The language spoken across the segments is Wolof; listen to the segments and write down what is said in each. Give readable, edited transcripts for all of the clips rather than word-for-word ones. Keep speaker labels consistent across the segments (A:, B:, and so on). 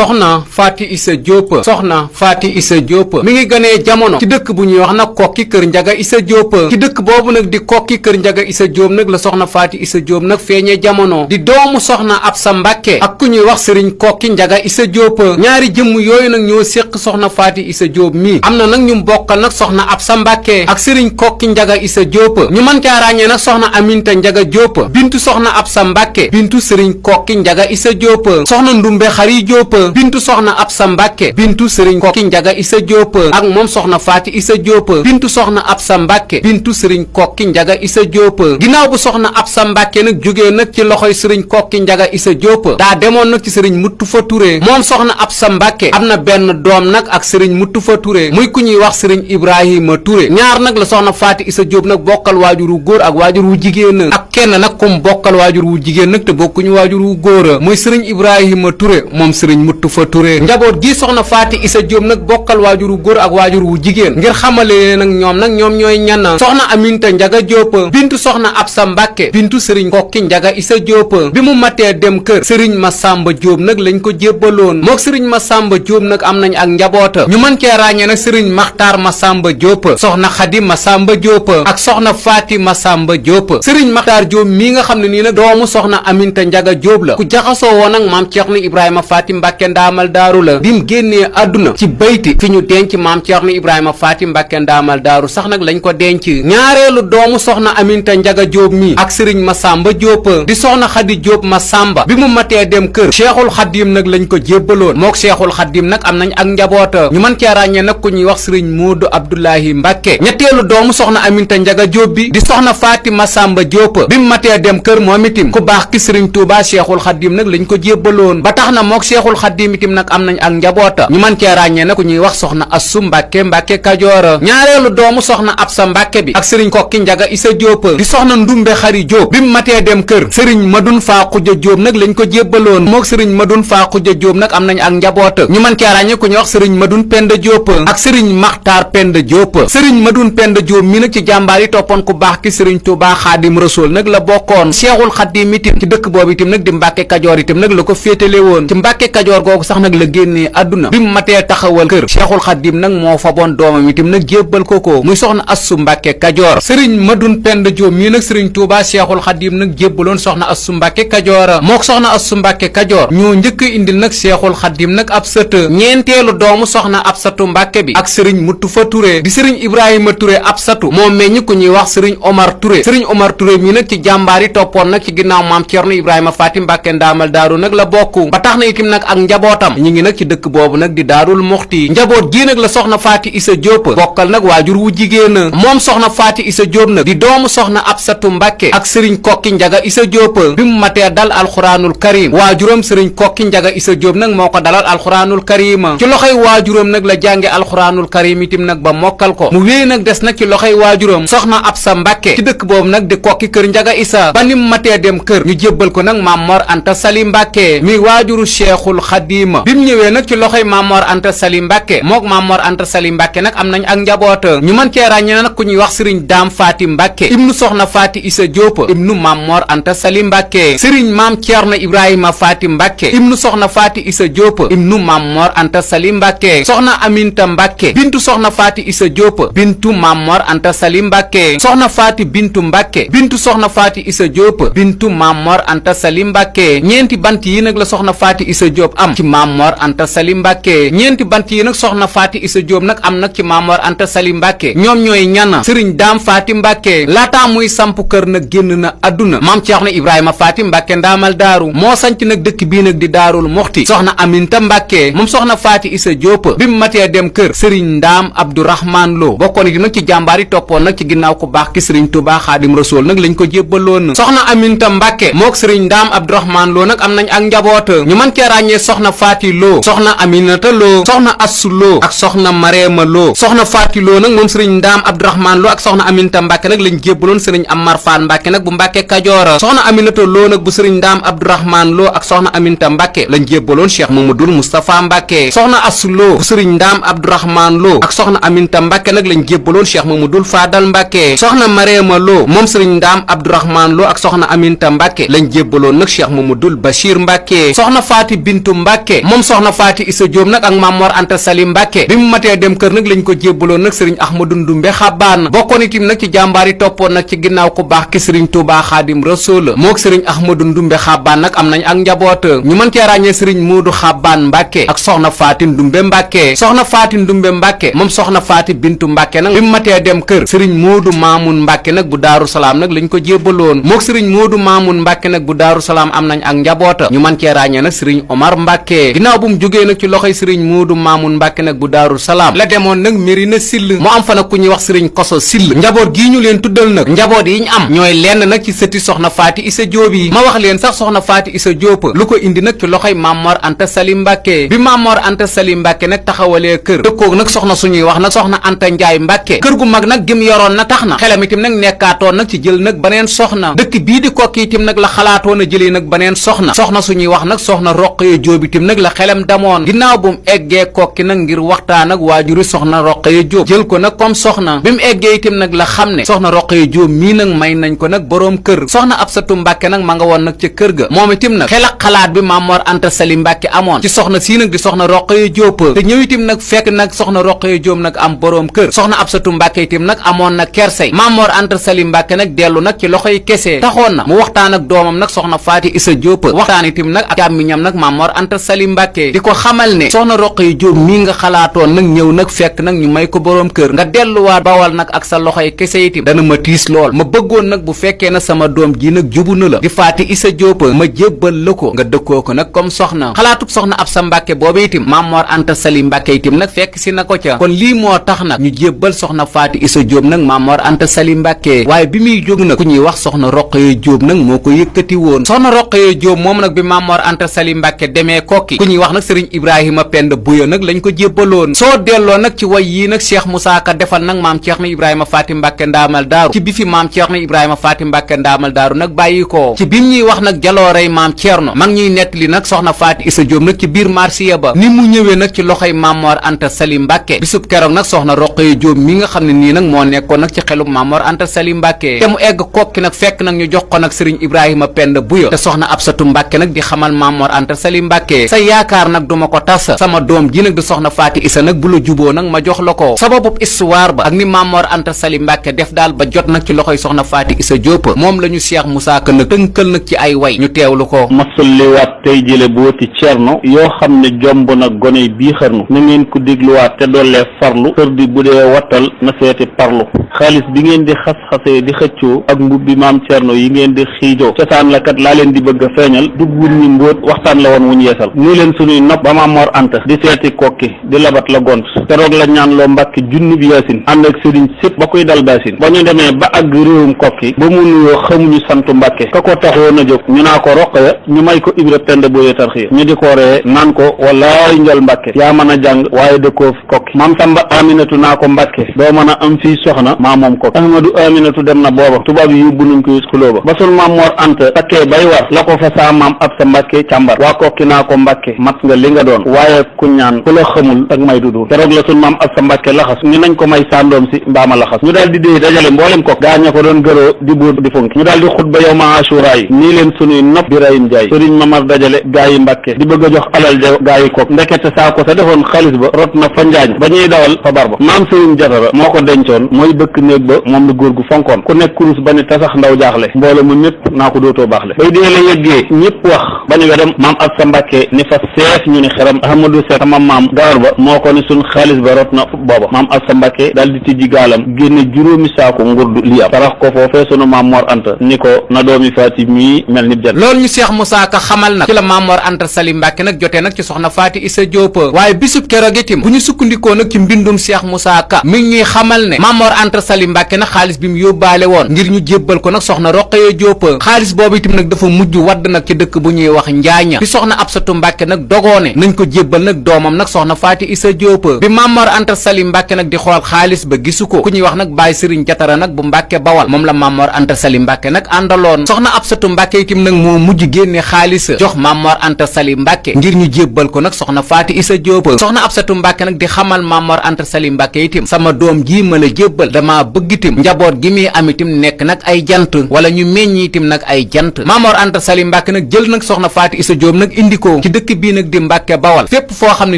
A: soxna Faati Isa Diop soxna Faati Isa Diop mi ngi gënee jamono ci dëkk bu ñuy wax nag kokki kër Njaga Isa Diop ci dëkk boobu nag di kokki kër Njaga Isa Diop nag la soxna Faati Isa Diop nag feeñee jamono di doomu soxna Absa Mbàkke ak ku ñuy wax sëriñ kokki Njaga Isa Diop ñaari jëmm yooyu nag ñoo séq soxna Faati Isa Diop mi am na nag ñu bokkal nag soxna Absa Mbàkke ak sëriñ kokki Njaga Isa Diop ñu mën caa ràññee nag soxna Aminta Njaga Diop bintu soxna Absa Mbàkke bintu sëriñ kokki Njaga Isa Diop soxna Ndumbe Xari Diop bintu soxna Absa Mbàkke bintu sëriñ kokki Njaga Isa Diop ak moom soxna Faati Isa Diop bintu soxna Absa Mbàkke bintu sëriñ kokki Njaga Isa Diop ginnaaw bu soxna Absa Mbàkke nag jógee nag ci loxoy sëriñ kokki Njaga Isa Diop daa demoon nag ci sëriñ Muttu Fa Touré moom soxna Absa Mbàkke am na benn doom nag ak sëriñ Muttu Fa Touré muy ku ñuy wax sëriñ Ibrahima Touré ñaar nag la soxna Faati Isa Diop nag bokkal waajur wu góor ak waajur wu jigéen ak kenn nag kum bokkal waajur wu jigéen nag te bokkuñu waajur wu góor muy sëriñ Ibrahima Touré moom sëriñ Muttu Fa Touré njaboot gi soxna Faati Isa Diop nag bokkal waajur wu góor ak waajur wu jigéen ngir xamale nag ñoom ñooy ñan soxna Aminta Njaga Diop bintu soxna Absa Mbàkke bintu sëriñ kokki Njaga Isa Diop bi mu matee dem kër sëriñ Masamba Diop nag lañ ko jébbaloon mook sëriñ Masamba Diop nag am nañ ak njaboota ñu mën cee ràññee nag sëriñ Maxtaar Masamba Diop soxna Xadi Masamba Diop ak soxna Faati Masamba Diop sëriñ Maxtaar Diop mii nga xam ne nii nag doomu soxna Aminta Njaga Diop la ku jaxasoo woon nag maam Ceerno Ibrahima Faati Mbàkke ndaamal daaru la bi mu génnee àdduna ci bayti fi ñu denc maam Ceerno Ibrahima Faati Mbàkke ndaamal daaru sax nag lañ ko denc ñaareelu doomu soxna Aminta Njaga Diop mi ak sëriñ Masamba Diop di soxna Xadi Diop Masamba bi mu matee dem kër Cheikhul Xadim nag lañ ko jébbaloon mook Cheikhul Xadim nag am nañ ak njaboota ñu mën cee ràññee nag ku ñuy wax sëriñ Moodu Abdoulahi Mbàkke ñetteelu doomu soxna Aminta Njaga Diop bi di soxna Faati Masamba Diop bi mu matee dem kër moom itim ku baax ki sëriñ Touba Cheikhul Xadim nag lañ ko jébbaloon ba tax na mook Cheikhul Xadim itim nag am nañ ak njaboota ñu mën cee ràññee nag ku ñuy wax soxna Assu Mbàkke Mbàkke Kajoor ñaareelu doomu soxna Absa Mbàkke bi ak sëriñ kokki Njaga Isa Diop di soxna Ndumbe Xari Diop bi mu matee dem kër sëriñ Madun Faa Xuja Diop nag lañ ko jébbaloon mook sëriñ Madun Faa Xuja Diop nag am nañ ak njaboota ñu mën cee ràññee ku ñuy wax sëriñ Madun Penda Diop ak sëriñ Maxtaar Penda Diop sëriñ Madun Penda Diop mi nag ci jàmbaar yi toppoon ku baax ki sëriñ Tuubaa Xaadim Rasuul nag la bokkoon Seexul Xaadim itim ci dëkk boobu itim nag di Mbàkke Kajoor itim nag la ko féetale woon ci Mbàkke Kajoor googu sax nag la génnee àdduna bi mu matee taxawal kër Seexul Xaadim nag moo faboon doomam itim nag jébbal ko muy soxna Assu Mbàkke Kajoor sëriñ Madun Penda Diop mii nag sëriñ Tuubaa Seexul Xaadim nag jébbaloon soxna Assu Mbàkke Kajoor mook soxna Assu Mbàkke Kajoor ñoo njëkk indil nag Seexul Xaadim nag ab sët ñeenteelu doomu soxna Absatu Mbàkke bi ak sëriñ Muttu Fa Touré di sëriñ Ibrahima Touré Absatu moo meññ ku ñuy wax sëriñ Omar Touré sëriñ Omar Touré mii nag ci jàmbaar yi toppoon nag ci ginnaaw maam Ceerno Ibrahima Faati Mbàkke ndaamal daaru nag la bokk ba tax na itim nag ak njabootam ñi ngi nag ci dëkk boobu nag di Daarul Muxti njaboot gii nag la soxna Faati Isa Diop bokkal nag waajur wu jigéen moom soxna Faati Isa Diop nag di doomu soxna Absatu Mbàkke ak sëriñ kokki Njaga Isa Diop bi mu matee dal alxuraanul karim waajuram sëriñ kokki Njaga Isa Diop nag moo ko dalal alxuraanul karim ci loxoy waajuram nag la jànge alxuraanul karim itim nag ba mokkal ko mu wéy nag des nag ci loxoy waajuram soxna Absa Mbàkke ci dëkk boobu nag di kokki kër Njaga Isa ba ni mu matee dem kër ñu jébbal ko nag Maam Mor Anta Sali Mbàkke mi waajuru Cheikhul Xadim bi mu ñëwee nag ci loxoy Maam Mor Anta Sali Mbàkke mook Maam Mor Anta Sali Mbàkke nag am nañ ak njaboot ñu mën cee ràññee nag ku ñuy wax sëriñ Daam Faati Mbàkke ibnu soxna Faati Isa Diop ibnu Maam Mor Anta Sali Mbàkke sëriñ Maam Ceerno Ibrahima Faati Mbàkke ibnu soxna Faati Isa Diop ibnu Maam Mor Anta Sali Mbàkke soxna Aminta Mbàkke bintu soxna Faati Isa Diop bintu Maam Mor Anta Sali Mbàkke soxna Faati bintu Mbàkke bintu soxna Faati Isa Diop bintu Maam Mor Anta Sali Mbàkke ñeenti bant yi nag la soxna Faati Isa Diop am ci Maam Mor Anta Sali Mbàkke ñeenti bant yi nag soxna Faati Isa Diop nag am nag ci Maam Mor Anta Sali Mbàkke ñoom ñooy ñan sëriñ Daam Faati Mbàkke laataa muy samp kër nag génn na àdduna maam Ceerno Ibrahima Faati Mbàkke ndaamal daaru moo sanc nag dëkk bii nag di Daarul Muxti soxna Aminta Mbàkke moom soxna Faati Isa Diop bi mu matee dem kër sëriñ Ndaam Abdourahman Lo bokkoon yi nag ci jàmbaar yi toppoon nag ci ginnaaw ku baax ki sëriñ Tuubaa Xaadim Rasuul nag lañ ko jébbaloon soxna Aminta Mbàkke mook sëriñ Ndaam Abdourahman Lo nag am nañ ak njaboot ñu mën cee ràññee soxna Faati Lo soxna Aminata Lo soxna Assu Lo ak soxna Mareema Lo soxna Faati Lo nag moom sëriñ Ndaam Abdourahman Lo ak soxna Aminta Mbàkke nag lañ jébbaloon sëriñ Amar Faal Mbàkke nag bu Mbàkke Kajoor soxna Aminata Lo nag bu sëriñ Ndaam Abdourahman Lo ak soxna Aminta Mbàkke lañ jébbaloon Cheikh Mamadul Moustapha Mbàkke soxna Assu Lo bu sëriñ Ndaam Abdourahman Lo ak soxna Aminta Mbàkke nag lañ jébbaloon Cheikh Mamadul Faadal Mbàkke soxna Mareema Lo moom sëriñ Ndaam Abdourahman Lo ak soxna Aminta Mbàkke lañ jébbaloon nag Cheikh Mamadul Bachir Mbàkke soxna Faati Bintu Mbàkke Mbàkke moom soxna Faati Isa Jóob nag ak Maam Mor Anta Sali Mbàkke bi mu matee dem kër nag lañ ko jébbaloon nag sëriñ Ahmadu Ndumbe Xabaan bokkoon itam nag ci jàmbaar yi toppoon nag ci ginnaaw ku baax ki sëriñ Tuubaa Xaadim Rasuul mook sëriñ Ahmadu Ndumbe Xabaan nag am nañ ak njaboot ñu mën cee ràññee sëriñ Moodu Xabaan Mbàkke ak soxna Faati Ndumbe Mbàkke soxna Faati Ndumbe Mbàkke moom soxna Faati Bintu Mbàkke nag bi mu matee dem kër sëriñ Moodu Maamun Mbàkke nag bu Daaru Salaam nag lañ ko jébbaloon mook sëriñ Moodu Maamun Mbàkke nag bu Daaru Salaam am nañ ak njaboota ñu mën cee ràññee nag sëriñ Omar Mbàkke ginnaaw bu mu jógee nag ci loxoy sëriñ Moodu Maamun Mbàkke nag bu Daaru Salaam la demoon nag Mérina Sill mu am fa nag ku ñuy wax sëriñ Koso Sill njaboot gii ñu leen tuddal nag njaboot yi ñu am ñooy lenn nag ci sëti soxna Faati Isa Jóob yi ma wax leen sax soxna Faati Isa Jóob lu ko indi nag ci loxoy Maam Mor Anta Sali Mbàkke bi Maam Mor Anta Sali Mbàkke nag taxawalee kër dëkkoog nag soxna suñuy wax nag soxna Anta Njaay Mbàkke kër gu mag nag gim yoroon na tax na xelam itam nag nekkaatoon nag ci jël nag baneen soxna dëkk bii di Kokki itam nag la xalaatoon a jëlee nag baneen soxna suñuy wax nag soxna Roqaya Jóob itam nag la xelam damoon ginnaaw bu mu eggee Kokki nag ngir waxtaan ak waajuri soxna Roqaya Jóob jël ko nag comme soxna bi mu eggee itam nag la xam ne soxna Roqaya Jóob mii nag may nañ ko nag boroom kër soxna Absatu Mbàkke nag ma nga woon nag ca kër ga moom itam nag xel ak xalaat bi Maam Mor Anta Sali Mbàkke amoon ci soxna sii nag di soxna Roqaya Jóob te ñëw itam nag fekk nag soxna Roqaya Jóob nag am boroom kër soxna Absatu Mbàkke itam nag amoon nag kersey Maam Mor Anta Sali Mbàkke nag dellu nag ci loxoy kese taxoon na mu waxtaan ak doomam nag soxna Faati Isa Jóob waxtaan itam nag ak càmmiñam nag Maam Mor Anta Sali Mbàkke di ko xamal ne soxna Roqaya Jóob mii nga xalaatoon nag ñëw nag fekk nag ñu may ko boroom kër nga delluwaat bawal nag ak sa loxoy kese itam dana ma tiis lool ma bëggoon nag bu fekkee na sama doom ji nag jubu na la di Faati Isa Jóob ma jébbal la ko nga dëkkoo ko nag comme soxna xalaatub soxna Absa Mbàkke boobu itam Maam Mor Anta Sali Mbàkke itam nag fekk si na ko ca kon lii moo tax nag ñu jébbal soxna Faati Isa Jóob nag Maam Mor Anta Sali Mbàkke waaye bi muy jóg nag ku ñuy wax soxna Roqaya Jóob nag moo ko yëkkati woon soxna Roqaya Jóob moom nag bi Maam Mor Anta Sali Mbàkke demee Kokki ku ñuy wax nag sëriñ Ibrahima Penda Buya nag lañ ko jébbaloon soo delloo nag ci way yii nag Cheikh Moussa Ka defal nag maam Ceerno Ibrahima Faati Mbàkke ndaamal daaru ci bi fi maam Ceerno Ibrahima Faati Mbàkke ndaamal daaru nag bàyyi ko ci bim ñuy wax nag jaloorey maam Ceerno mag ñuy nettali nag soxna Faati Isa Jóob nag ci biir marsiya ba ni mu ñëwee nag ci loxoy Maam Mor Anta Sali Mbàkke bisub keroog nag soxna Roqaya Jóob mi nga xam ne nii nag moo nekkoon nag ci xelub Maam Mor Anta Sali Mbàkke te mu egg Kokki nag fekk nag ñu jox ko nag sëriñ Ibrahima Penda Buya te soxna Absatu Mbàkke nag di xamal Maam Mor Anta Sali Mbàkke sa yaakaar nag duma ko tas sama doom ji nag di soxna Faati Isa nag bu la juboo nag ma jox la ko sababub histoire ba ak ni Maam Mor Anta Sali Mbàkke def daal ba jot nag ci loxoy soxna Faati Isa Jóob moom la ñu Cheikh Moussa Ka nag tënkal nag ci ay way ñu teewlu ko
B: masulliwaat tey jële booti Cerno yoo xam ne jomb na gone bii xarnu na ngeen ko dégluwaat te dollee farlu kër di bu dee wattal na seeti parlu xaalis bi ngeen di xas-xasee di xëccoo ak mbubbi maam Cerno yi ngeen di xiijoo cosaan la kat laa leen di bëgg a feeñal duggul ñi mbóot waxtaan la woon wuñ yeesal nii leen sunuy nopp ba Maam Mor Anta di seeti Kokki di labat la gont keroog la ñaan loo Mbàkke junni bi yaasin ànd ak sëriñ sépp ba koy dal baasin ba ñu demee ba àgg réewum Kokki ba mu nuyoo xamuñu santu Mbàkke ka ko taxoon a jóg ñu naa ko Roqaya ñu may ko Ibra Penda Buya tarxiya ñu di ko ree naan ko wallaay njol Mbàkke yaa mën a jàng waaye dëkkoo Kokki maam Samba Aminatu naa ko Mbàkke doo mën a am fii soxna maa moom Kokki Ahmadu Aminatu dem na booba tubaab yi yóbbu nañ ko xuloo ba ba sul Maam Mor Anta takkee bay war la ko fa saa maam Absa Mbàkke càmbar waa Kokki naa ko Mbàkke mat nga li nga doon waaye ku ñaan ku la xamul ak may du dul keroog la sun maam Absa Mbàkke laxas ñu nañ ko may sandoom si mbaama laxas ñu daal di dee dajale mboolem Kokki gaaña ko doon gëroo di buur di funki ñu daal di xutba yow ma Ashura yi nii leen sunuy nopp di rayim jaay sëriñ Mamar dajale gaa yi Mbàkke di bëgg a jox alal ja gaa yi Kokki ndekete saa ko sa defoon xaalis ba rot na fa njaañ ba ñuy dawal fa bar ba maam sëriñ Jatara moo ko dencoon mooy bëkk néeg ba moom la góor gu fonkoon ku nekk kurus ba ni tasax ndaw jaaxle mbooloo mu ñëpp naa ko dootoo baaxle bay dee la yëggee ñëpp wax bañu wedam maam Absa Mbàkke ni fa seef ñu ni xeram Ahmadou Seck sama maam gawar ba moo ko ni suñ xaalis ba rot na booba maam Absa Mbàkke daal di tijji gaalam génne juróomi saako ngurdu li am sarax ko foofee sunu Maam Mor Anta ni ko na doomi Faati mii mel ni jant
A: loolu ñu Cheikh Moussa Ka xamal nag ci la Maam Mor Anta Sali Mbàkke nag jotee nag ci soxna Faati Isa Jóob waaye bisub keroog itam bu ñu sukkandikoo nag ci mbindum Cheikh Moussa Ka mi ngi ñuy xamal ne Maam Mor Anta Sali Mbàkke nag xaalis bi mu yóbbaale woon ngir ñu jébbal ko nag soxna Roqaya Jóob xaalis boobu itam nag dafa mujj wadd nag ci dëkk bu ñuy wax Njaaña bi soxna Absatu Mbàkke nag dogoone nañ ko jébbal nag doomam nag soxna Faati Isa Jóob bi Maam Mor Anta Sali Mbàkke nag di xool xaalis ba gisu ko ku ñuy wax nag Baay Sëriñ Jatara nag bu Mbàkke Bawal moom la Maam Mor Anta Sali Mbàkke nag àndaloon soxna Absatu Mbàkke itam nag moo mujj génne xaalis jox Maam Mor Anta Sali Mbàkke ngir ñu jébbal ko nag soxna Faati Isa Jóob soxna Absatu Mbàkke nag di xamal Maam Mor Anta Sali Mbàkke itam sama doom ji ma la jébbal dama bëgg itam njaboot gi muy am itam nekk nag ay jant wala ñu meññ itam nag ay jant Maam Mor Anta Sali Mbàkke nag jël nag soxna Faati Isa Jóob nag indi ko ko ci dëkk bii nag di Mbàkke Bawal fépp foo xam ne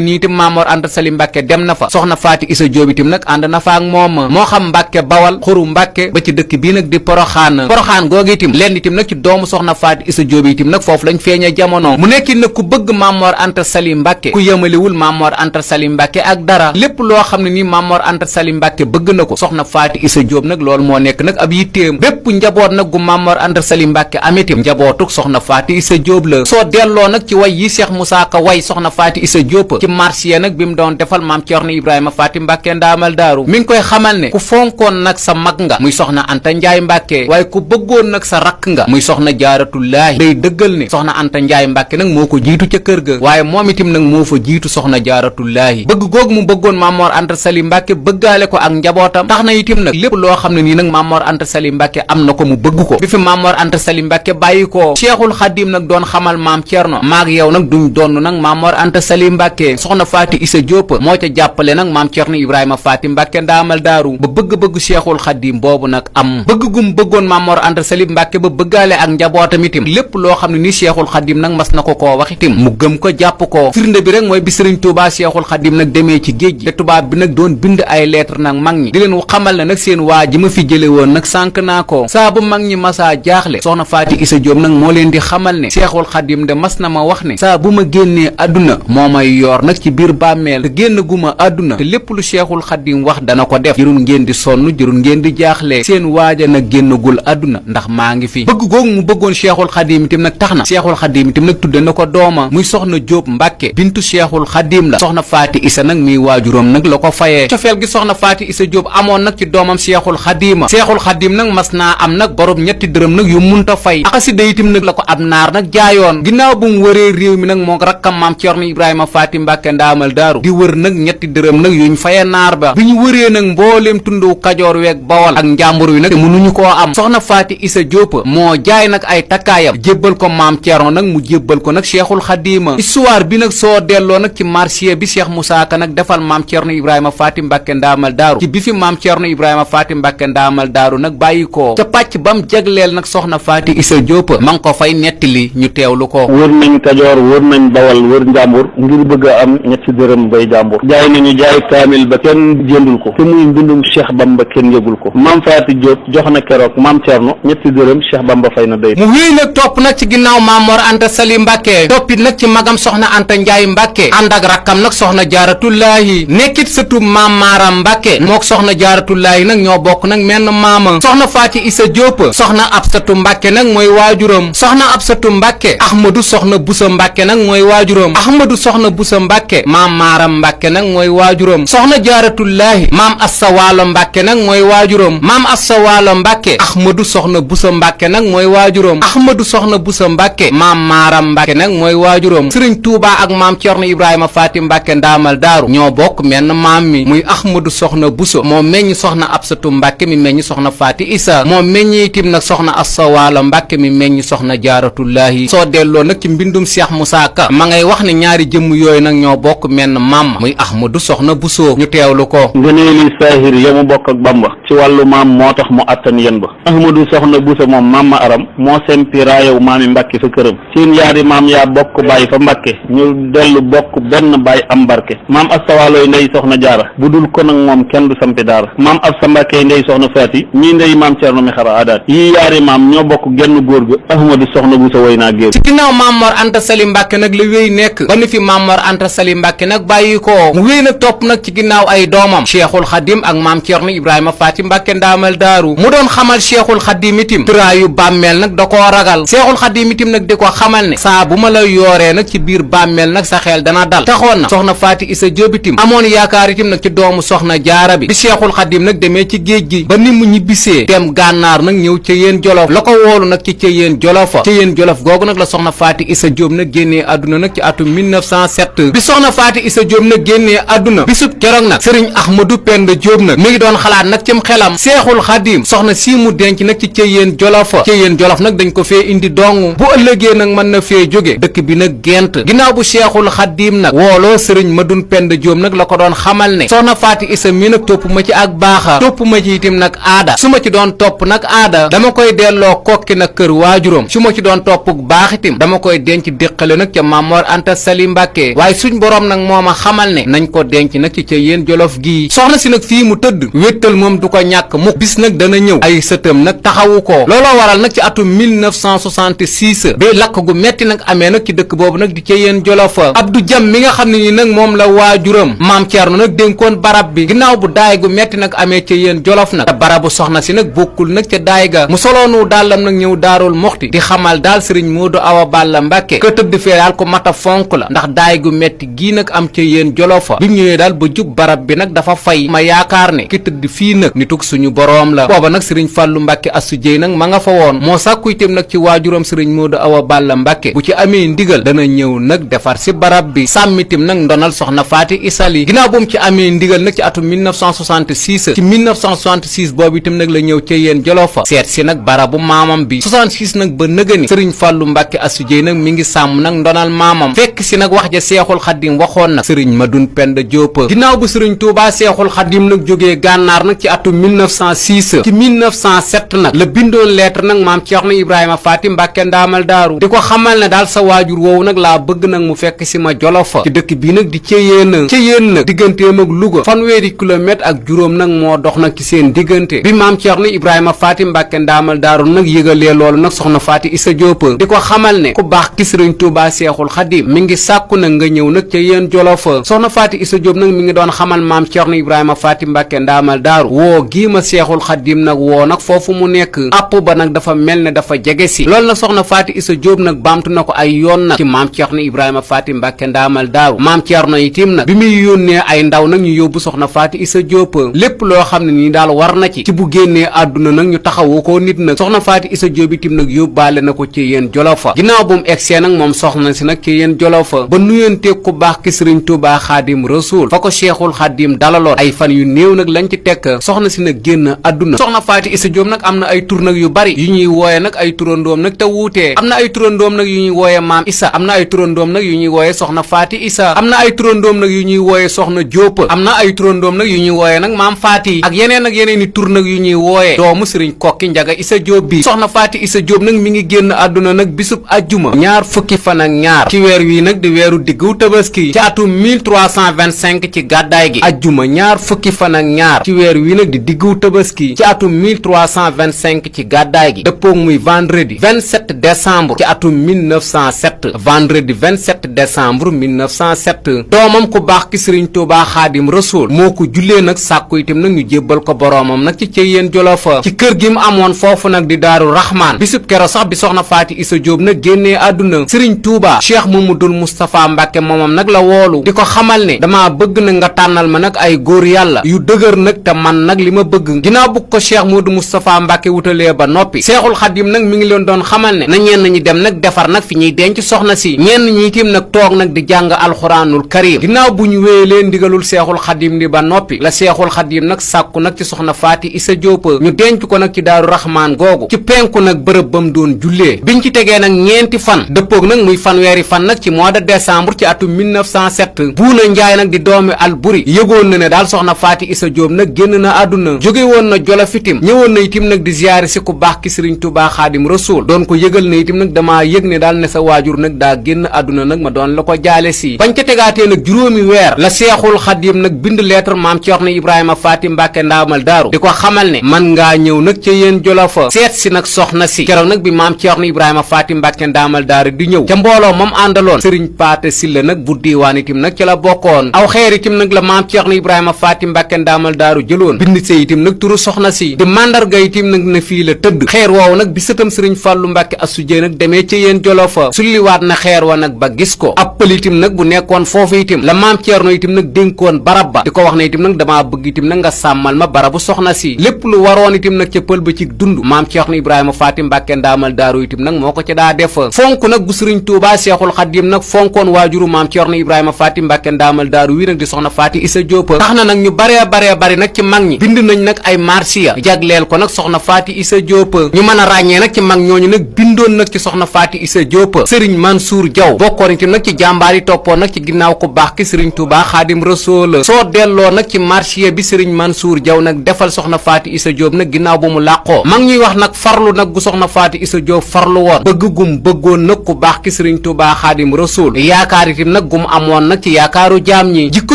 A: nii itam Maam Mor Anta Sali Mbàkke dem na fa soxna Faati Isa Jóob itam nag ànd na fa ak moom moo xam Mbàkke Bawal xuru Mbàkke ba ci dëkk bii nag di Poroxaan googu itam lenn itam nag ci doomu soxna Faati Isa Jóob itam nag foofu lañ feeña jamono mu nekk nag ku bëgg Maam Mor Anta Sali Mbàkke ku yëmalewul Maam Mor Anta Sali Mbàkke ak dara lépp loo xam ne nii Maam Mor Anta Sali Mbàkke bëgg na ko soxna Faati Isa Jóob nag loolu moo nekk nag ab yitteem bépp njaboot nag gu Maam Mor Anta Sali Mbàkke amitim njabootuk soxna Faati Isa Jóob la soo delloo nag ci way yi Cheikh Moussa Ka way soxna Faati Isa Jóob ci marsiya nag bi mu doon defal maam Ceerno Ibrahima Faati Mbàkke ndaamal daaru mi ngi koy xamal ne ku fonkoon nag sa mag nga muy soxna Anta Njaay Mbàkke waaye ku bëggoon nag sa rakk nga muy soxna Jaaratullaahi day dëggal ne soxna Anta Njaay Mbàkke nag moo ko jiitu ca kër ga waaye moom itam nag moo fa jiitu soxna Jaaratullaahi bëgg googu mu bëggoon Maam Mor Anta Sali Mbàkke bëggaale ko ak njabootam tax na itam nag lépp loo xam ne nii nag Maam Mor Anta Sali Mbàkke am na ko mu bëgg ko bi fi Maam Mor Anta Sali Mbàkke bàyyi ko Cheikhul Xadim nag doon xamal maam Ceerno maag yow nag duñ donn nag Maam Mor Anta Sali Mbàkke soxna Faati Isa Jóob moo ca jàppale nag maam Ceerno Ibrahima Faati Mbàkke ndaamal daaru ba bëgg-bëgg Cheikhul Xadim boobu nag am bëgg gum bëggoon Maam Mor Anta Sali Mbàkke ba bëggaale ak njabootam itam lépp loo xam ne ni Cheikhul Xadim nag mas na ko koo wax itam mu gëm ko jàpp ko firnde bi rek mooy bi Sëriñ Tuubaa Cheikhul Xadim nag demee ci géej gi te tubaab bi nag doon bind ay lettre nag mag ñi di leen xamal ne nag seen waa ji ma fi jële woon nag sànk naa ko saa bu mag ñi masaa jaaxle soxna Faati Isa Jóob nag moo leen di xamal ne Cheikhul Xadim de mas na ma wax ne saa bu ma génnee àdduna moo may yor nag ci biir bàmmeel te génn gu ma àdduna te lépp lu Cheikhul Xadim wax dana ko def jërul ngeen di sonn jërul ngeen di jaaxle seen waaja nag génnagul àdduna ndax maa ngi fi bëgg googu mu bëggoon Cheikhul Xadim itam nag tax na Cheikhul Xadim itam nag tudde na ko dooma muy soxna Jóob Mbàkke bintu Cheikhul Xadim la soxna Faati Isa nag miy waajuram nag la ko fayee cofeel gi soxna Faati Isa Jóob amoon nag ci doomam Cheikhul Xadim Cheikhul Xadim nag mas naa am nag borom ñetti dërëm nag yu munta fay axasida itam nag la ko ab naar nag jaayoon ginnaaw bu mu wëree réew mi nag moo rakkam maam Ceerno Ibrahima Faati Mbàkke ndaamal daaru di wër nag ñetti dërëm nag yuñ faye naar ba bi ñu wëree nag mbooleem tundu Kajoor weeg Bawol ak njàmbur wi nag te mënuñu koo am soxna Faati Isa Jóob moo jaay nag ay takkaayam jébbal ko maam Ceerno nag mu jébbal ko nag Cheikhul Xadim histoire bi nag soo delloo nag ci marsiya bi Cheikh Moussa Ka nag defal maam Ceerno Ibrahima Faati Mbàkke ndaamal daaru ci bi fi maam Ceerno Ibrahima Faati Mbàkke ndaamal daaru nag bàyyi ko ca pàcc bam jagleel nag soxna Faati Isa Jóob ma ngi ko fay nettali ñu teewlu ko
B: wër nañ Kajoor wër nañ Bawal wër njàmbur ngir bëgg a am ñetti dërëm bay jàmbur jaay nañu jaay kaamil ba kenn jëndul ko te muy mbindum Cheikh Bamba kenn yëgul ko maam Faati Jóob jox na keroog maam Ceerno ñetti dërëm Cheikh Bamba fay na day
A: mu wéy nag topp nag ci ginnaaw Maam Mor Anta Sali Mbàkke toppit nag ci magam soxna Anta Njaay Mbàkke ànd ak rakkam nag soxna Jaaratullaahi nekkit sëtu maam Maaram Mbàkke mook soxna Jaaratullaahi nag ñoo bokk nag menn maama soxna Faati Isa Jóob soxna Absatu Mbàkke nag mooy waajuram soxna Absatu Mbàkke Ahmadu soxna Busa Mbàkke nag mooy waajuram Ahmadu soxna Busa Mbàkke maam Maaram Mbàkke nag mooy waajuram soxna Jaaratullaahi maam Asta Waalo Mbàkke nag mooy waajuram maam Asta Waalo Mbàkke Ahmadu soxna Busa Mbàkke nag mooy waajuram Ahmadu soxna Busa Mbàkke maam Maaram Mbàkke nag mooy waajuram Sëriñ Tuubaa ak maam Ceerno Ibrahima Faati Mbàkke ndaamal daaru ñoo bokk menn maam mi muy Ahmadu soxna Busa moo meññ soxna Absatu Mbàkke mi meññ soxna Faati Isa moo meññ itim nag soxna Asta Waalo Mbàkke mi meññ soxna Jaaratullaahi soo delloo nag ci mbindum Cheikh Moussa Ka ma ngay wax ne ñaari jëmm yooyu nag ñoo bokk menn maam muy Ahmadu soxna Buso ñu teewlu ko
B: ngëneeli saahir ya mu bokk ak Bamba ci wàllu maam moo tax mu attan yen ba Ahmadu soxna Buso moom maam ma aram moo sempi raayow maami Mbàkke fa këram seen yaari maam yaa bokk baay fa Mbàkke ñu dellu bokk benn baay am barke maam Asta Waaloy ndey soxna Jaara bu dul ko nag moom kenn du sampi daara maam Absa Mbàkke ndey soxna Faati ñii ndey maam Ceerno mi xara adaat yii yaari maam ñoo bokk genn góor ga Ahmadu soxna Buso woy naa géer
A: ci ginnaaw Maam Mor Anta Sali Mbàkke nag la wéy nekk ba ni fi Maam Mor Anta Sali Mbàkke nag bàyyi ko mu wéy nag topp nag ci ginnaaw ay doomam Cheikhul Xadim ak maam Ceerno Ibrahima Faati Mbàkke ndaamal daaru mu doon xamal Cheikhul Xadim itim tëraayu bàmmeel nag da koo ragal Cheikhul Xadim itim nag di ko xamal ne saa bu ma la yooree nag ci biir bàmmeel nag sa xel dana dal taxoon na soxna Faati Isa Jóob itim amoon yaakaar itim nag ci doomu soxna Jaara bi Cheikhul Xadim nag demee ci géej gi ba ni mu ñibbisee dem gànnaar nag ñëw ca yéen jolof la ko woolu nag ci ca yéen jolofa ca yéen jolof googu nag la soxna Faati Isa Jóob nag génnee àdduna nag ci atum 1907 bi soxna Faati Isa Jóob nag génnee àdduna bisub keroog nag sëriñ Ahmadu Penda Jóob nag mi ngi doon xalaat nag cim xelam Seexul Xadim soxna sii mu denc nag ci ca yéen jolofa ca yéen jolof nag dañ ko fee indi dong bu ëllëgee nag mën na fee jóge dëkk bi nag gent ginnaaw bu Seexul Xadim nag wooloo sëriñ Madun Penda Jóob nag la ko doon xamal ne soxna Faati Isa mi nag topp ma ci ak baaxa topp ma ci itim nag aada su ma ci doon topp nag aada dama koy delloo kokki kokki nag kër waajuram su ma ci doon toppuk baax itam dama koy denc déqale nag ca Mamor Anta Sali Mbàkke waaye suñ boroom nag moo ma xamal ne nañ ko denc nag ci ca yéen jolof gii soxna si nag fii mu tëdd wéttal moom du ko ñàkk mukk bis nag dana ñëw ay sëtam nag taxawu ko looloo waral nag ci atum 1966 bi lakk gu metti nag amee nag ci dëkk boobu nag di ca yéen jolof Abdou Jam mi nga xam ne ni nag moom la waajuram maam Thierno nag dénkoon barab bi ginnaaw bu daay gu metti nag amee ca yéen jolof nag te barabu soxna si nag bokkul nag ca daay ga mu soloonu dàllam nag ñëw daarul moxti di xamal daal sëriñ Moodu Awa Balla Mbàkke ka tëdd fee daal ko mata fonk la ndax daay gu metti gii nag am ca yéen jolofa bi mu ñëwee daal ba jub barab bi nag dafa fay ma yaakaar ne ki tëdd fii nag nitug suñu boroom la booba nag sëriñ Fàllu Mbàkke Astu Jéy nag ma nga fa woon moo sàkku itam nag ci waajuram sëriñ Moodu Awa Balla Mbàkke bu ci amee ndigal dana ñëw nag defar si barab bi sàmmitim nag ndonal soxna Faati Isali ginnaaw bu mu ci amee ndigal nag ci atum 1966 ci 1966 boobu itam nag la ñëw ca yéen jolofa seet si nag barabu maamam bi 66 nag ba nëgëni sëriñ Fàllu Mbàkke Astu Jéy nag mi ngi sàmm nag ndonal maamam fekk si nag wax ja seexul xaddim waxoon nag sëriñ Madun Penda Jóob ginnaaw bu sëriñ Tuubaa seexul xaddim nag jógee gànnaar nag ci atum 1906 ci 1907 nag la bindoon lettre nag maam Ceerno Ibrahima Faati Mbàkke ndaamal daaru di ko xamal ne daal sa waajur woowu nag laa bëgg nag mu fekk si ma jolofa ci dëkk bii nag di Ceyeen nag digganteem ak Louga fanweeri kilomètre ak juróom nag moo dox nag ci seen diggante bi maam Ceerno Ibrahima Faati Mbàkke ndaamal daaru nag yëgalee loolu nag soxna Faati Isa Jóob di ko xamal ne ku baax ki sëriñ Tuubaa seexul xaddim mi ngi sàkku nag nga ñëw nag ca yéen jolofa soxna Faati Isa Jóob nag mi ngi doon xamal maam Ceerno Ibrahima Faati Mbàkke ndaamal daaru woo gii ma seexul xaddim nag woo nag foofu mu nekk àpp ba nag dafa mel ne dafa jege si loolu nag soxna Faati Isa Jóob nag baamtu na ko ay yoon nag ci maam Ceerno Ibrahima Faati Mbàkke ndaamal daaru maam Ceerno itim nag bi muy yónnee ay ndaw nag ñu yóbbu soxna Faati Isa Jóob lépp loo xam ne nii daal war na ci bu génnee àdduna nag ñu taxawoo ko nit nag soxna Faati Isa Jóob itim nag yóbbaale na ko ci yéen jolofa ginnaaw bu mu egsee nag moom soxna si nag ci yéen jolofa ba nuyanteeg ku baax ki sëriñ Tuubaa Xaadim Rasuul fa ko Seexul Xaadim dalaloon ay fan yu néew nag lañ ci tekk soxna si nag génn àdduna soxna Faati Isa Jóob nag am na ay tur nag yu bari yu ñuy wooye nag ay turandoom nag te wuutee am na ay turandoom nag yu ñuy wooye maam Isa am na ay turandoom nag yu ñuy wooye soxna Faati Isa am na ay turandoom nag yu ñuy wooye soxna Jóob am na ay turandoom nag yu ñuy wooye nag maam Faati ak yeneen ak yeneen i tur nag yu ñuy wooye doomu sëriñ Kokki Njaga Isa Jóob bi soxna Faati Isa Jóob nag mi ngi génn àdduna nag bisub ajjuma ñaar fukki fan ak ñaar ci weer wi nag di weeru diggu tabaski ci atum 1325 ci gàddaay gi ajjuma ñaar fukki fan ak ñaar ci weer wi nag di diggu tabaski ci atum 1325 ci gàddaay gi dëppoog muy vendredi 27 décembre ci atum 1907 vendredi 27 décembre 1907 doomam ku baax ki sëriñ Tuubaa Xaadim Rasuul moo ko jullee nag sàkku itam nag ñu jébbal ko boroomam nag ci Ceyeen Jolofa ci kër gi mu amoon foofu nag di Daaru Raxmaan bisub kero sax bi soxna Faati Isa Jóob nag génnee àdduna sëriñ Tuubaa Cheikh Mamadul Moustapha Mbàkke moomam nag la woolu di ko xamal ne dama bëgg nag nga tànnal ma nag ay góor yàlla yu dëgër nag te man nag li ma bëgg ginnaaw bu ko Cheikh Modou Moustapha Mbàkke wutalee ba noppi Seexul Xaadim nag mi ngi leen doon xamal ne na ñenn ñi dem nag defar nag fi ñuy denc soxna si ñenn ñi itam nag toog nag di jàng alxuraanul karim ginnaaw bu ñu wéyelee ndigalul Seexul Xaadim li ba noppi la Seexul Xaadim nag sàkku nag ci soxna Faati Isa Jóob ñu denc ko nag ci Daaru Raxmaan googu ci penku nag bërëb bam doon jullee biñ ci tegee nag ñeenti fan dëppoog nag muy fanweeri fan nag ci mois de décembre ci atum 1907 Buuna Njaay nag di doomi Alburi yëgoon na ne daal soxna Faati Isa Jóob nag génn na àdduna jóge woon na Jolof itim ñëwoon na itim nag di ziyaare si ku baax ki sëriñ Tuubaa Xaadim Rasuul doon ko yëgal na itim nag damaa yëg ne daal ne sa waajur nag daa génn àdduna nag ma doon la ko jaale si bañ ca tegaatee nag juróomi weer la Seexul Xaadim nag bind lettre maam Ceerno Ibrahima Faati Mbàkke ndaamal daaru di ko xamal ne man ngaa ñëw nag ca yéen Jolofa seet si nag soxna si keroog nag bi maam Ceerno Ibrahima Faati Mbàkke ndaamal daaru di ñëw ca mbooloo moom àndaloon sëriñ Paate Silla nag bu diiwaan itim nag ci la bokkoon aw xeer itim nag la maam Ceerno Ibrahima Faati Mbàkke ndaamal daaru jëloon bind see itim nag turu soxna si di mandarga itim nag na fii la tëdd xeer woowu nag bi sëtam sëriñ Fàllu Mbàkke Astu Jéy nag demee ca yéen Jolofa sulliwaat na xeer wa nag ba gis ko ab pël itim nag bu nekkoon foofu itim la maam Ceerno itim nag dénkoon barab ba di ko wax ne itim nag damaa bëgg itim nag nga sàmmal ma barabu soxna si lépp lu waroon itim nag ca pël ba ci dund maam Ceerno Ibrahima Faati Mbàkke ndaamal daaru itim nag moo ko ca daa def fonk nag gu sëriñ Tuubaa Seexul Xaadim nag fonkoon waajuru maam Ceerno Ibrahima Faati Mbàkke ndaamal daaru wi nag di soxna Faati Isa Jóob tax na nag ñu baree bari nag ci mag ñi bind nañ nag ay marsiya jagleel ko nag soxna Faati Isa Jóob ñu mën a ràññee nag ci mag ñooñu nag bindoon nag ci soxna Faati Isa Jóob sëriñ Mansuur Jaw bokkoon itam nag ci jàmbaar yi toppoon nag ci ginnaaw ku baax ki sëriñ Tuubaa Xaadim Rasuul soo delloo nag ci marsiya bi sëriñ Mansuur Jaw nag defal soxna Faati Isa Jóob nag ginnaaw bu mu làqoo mag ñuy wax nag farlu nag gu soxna Faati Isa Jóob farlu woon bëgg gum bëggoon nag ku baax ki sëriñ Tuubaa Xaadim Rasuul yaakaar itam nag gum amoon nag ci yaakaaru jaam ñi jikko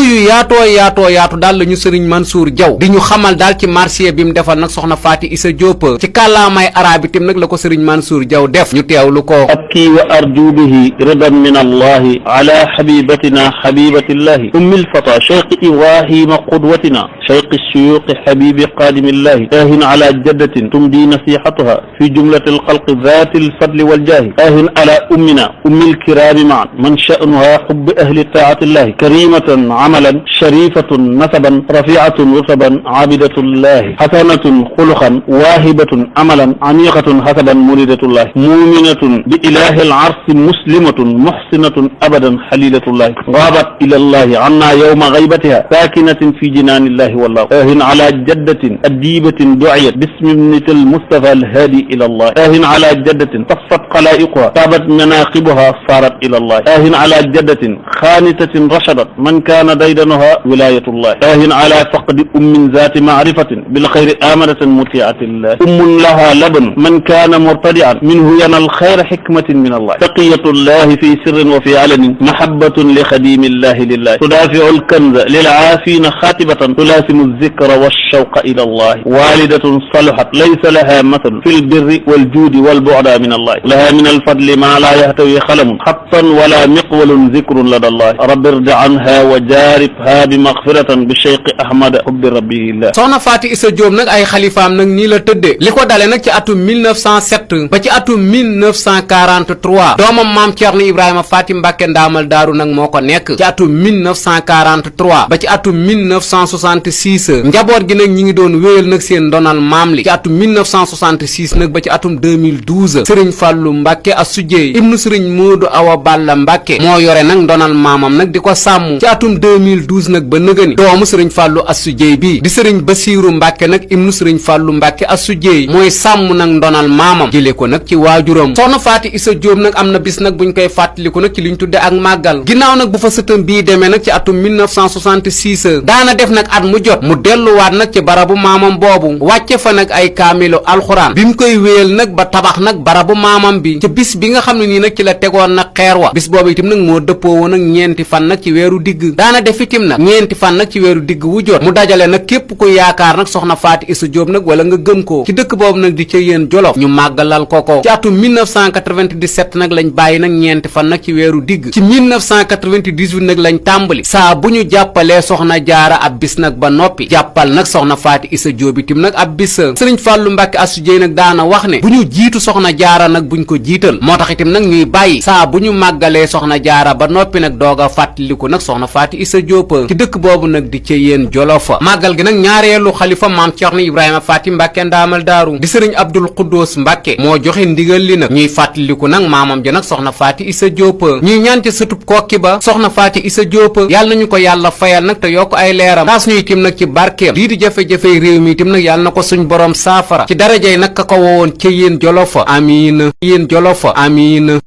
A: yu yaatu daal la ñu sëriñ Mansuur Jaw di ñu xamal daal ci marché bi mu defal nag soxna Faati Isa Jóob ci kàllaamay arab itam nag la ko sëriñ Mansuur Jaw def ñu teewlu ko
B: abki wa arju bihi ridan min allahi ala habibatina habibatillahi ummil fata cheikh ibrahima qudwatina cheikh shuyuqi habibi qadimillahi ahin ala jaddatin tumdi nasihatuha fi jumlati alxalqi dhati alfadli waljahi ahin ala ummina ummi alkirami maan man sha'nuha hubbi ahli taatillahi karimatan amalan sharifatun nasaban rafiatun rutaban abidatullahi hasanatun xuluqan waahibatun amalan amiqatun hasaban muridatullahi muminatun bi ilahi alarsi muslimatun muhsinatun abadan halilatullahi غابت إلى الله عنا يوم غيبتها ساكنة في جنان الله والله آهن على جدة أديبة دعيت باسم ابنة المصطفى الهادي إلى الله آهن على جدة صفت خلائقها طابت مناقبها صارت إلى الله آهن على جدة خانسة رشدت من كان ديدنها ولاية الله آهن على فقد أم ذات معرفة بالخير آمنة مطيعة الله أم لها لبن من كان مرتدعا منه ينال خير حكمة من الله تقية الله في سر وفي علن محبة لخديم الله لله تدافع الكنز للعافين خاتبة تلاسم الذكر والشوق إلى الله والدة صلحت ليس لها مثل في البر والجود والبعد من الله لها من الفضل ما لا يهتوي خلم خطا ولا مقول ذكر لدى الله رب ارض عنها وجاربها بمغفرة بالشيخ أحمد حب ربه الله
A: soxna Faati Isa Jóob nag ay xalifaam nag nii la tëddee li ko dale nag ci atum 1907 ba ci atum 1943 doomam maam Ceerno Ibrahima Faati Mbàkke ndaamal daaru nag moo ko nekk ci atum 1943 ba ci atum 1966 njaboot gi nag ñi ngi doon wéyal nag seen ndonal maam li ci atum 1966 nag ba ci atum 2012 sëriñ Fàllu Mbàkke Asujjeey ibnu sëriñ Moodu Awa Balla Mbàkke moo yore nag ndonal maamam nag di ko sàmm ci atum 2012 nag ba nëgëni doomu sëriñ Fàllu Asujjeey bi di sëriñ Basiiru Mbàkke nag ibnu sëriñ Fàllu Mbàkke Asujjeey mooy sàmm nag ndonal maamam jële ko nag ci waajuram soxna Faati Isa Jóob nag am na bis nag buñ koy fàttaliku nag ci liñ tudde ak màggal ginnaaw nag bu fa sëtam bii demee nag ci atum 1966 daana def nag at mu jot mu delluwaat nag ci barabu maamam boobu wàcce fa nag ay kaamilu alxuraan bi mu koy wéyal nag ba tabax nag barabu maamam bi ca bis bi nga xam ne nii nag ci la tegoon nag xeer wa bis boobu itam nag moo dëppoo woon nag ñeenti fan nag ci weeru digg daana def itam nag ñeenti fan nag ci weeru digg wu jot mu dajale nag képp ku yaakaar nag soxna Faati Isa Jóob nag wala nga gëm ko ci dëkk boobu nag di ca yéen Jolof ñu màggalal ko ci atum 1997 nag lañ bàyyi nag ñeenti fan nag ci weeru digg ci 1998 nag lañ tàmbali saa bu ñu jàppalee soxna jaara ab bis nag ba noppi jàppal nag soxna Faati Isa Jóob itam nag ab bis sëriñ Fàllu Mbàkke Asujjeey nag daana wax ne bu ñu jiitu soxna jaara nag buñ ko jiital moo tax itam nag ñuy bàyyi saa bu ñu màggalee soxna jaara ba noppi nag doog a fàttaliku nag soxna Faati Isa Jóob ci dëkk boobu nag di ca yéen Jolof màggal gi nag ñaareelu xalifa maam Ceerno Ibrahima Faati Mbàkke ndaamal daaru di sëriñ Abdul Xuddoos Mbàkke moo joxe ndigal li nag ñuy fàttaliku nag maamam ji nag soxna Faati Isa Jóob ñuy ñaan ci sëtub kokki ba soxna Faati Isa Jóob yàlla nañu ko yàlla fayal nag te yokk ay leeram taas ñu itim nag ci barkeem lii di jafe-jafey réew mi itim nag yàlla na ko suñ borom saafara ci darajey nag ka ko wowoon ca yéen Jolof amiin yéen Jolof amiin